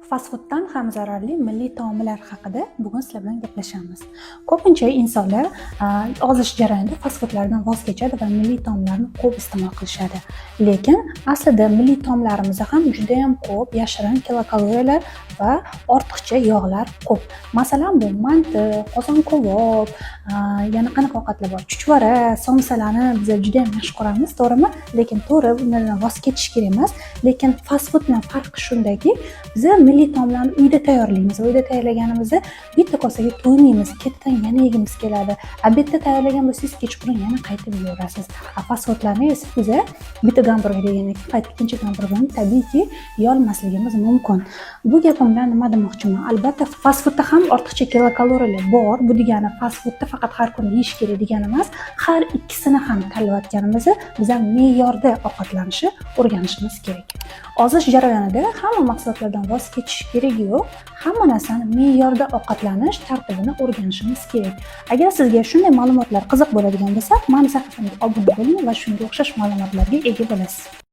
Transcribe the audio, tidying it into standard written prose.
Fast fooddan ham zararli milliy taomlar haqida bugun sizlar bilan gaplashamiz. Ko'pincha insonlar ozish jarayonida fast foodlardan voz kechadi va milliy taomlarni ko'p iste'mol qilishadi. Lekin aslida milliy taomlarimizda ham judayam ko'p yashirin kilokaloriyalar va ortiqcha yog'lar ko'p. Masalan, bu manti, qozon kabob, yana qanaqa ovqatlar bor? Chuchvara, somsalarni biz judayam yaxshi ko'ramiz, to'g'rimi? Lekin to'g'ri, bundan voz kechish kerak emas. Lekin fast food bilan farqi shundaki, biza milliy taomlarni uyda tayyorlaymiz va uyda tayyorlaganimizda bitta kosaga to'ymaymiz, ketidan yana yegimiz keladi. Обед da tayyorlagan bo'lsangiz, kechqurun yana qaytib yeyverasiz. A fast foodlarni esa biza bitta gamburger yegandan keyin qaytib ikkinchi gamburgerni tabiiyki yeyolmasligimiz mumkin. Bu gapim bilan nima demoqchiman? Albatta, fast foodda ham ortiqcha kilokaloriyalar bor. Bu degani fast foodda faqat har kuni yeyish kerak degani emas. Har ikkisini ham tanlayotganimizda biz ham me'yorda ovqatlanishni o'rganishimiz kerak. Ozish jarayonida hamma mahsulotlardan voz kechish keragi yo'q. Hamma narsani me'yorda ovqatlanish tartibini o'rganishimiz kerak. Agar sizga shunday ma'lumotlar qiziq bo'ladigan bo'lsa, mani sahifamga obuna bo'ling va shunga o'xshash ma'lumotlarga ega bo'lasiz.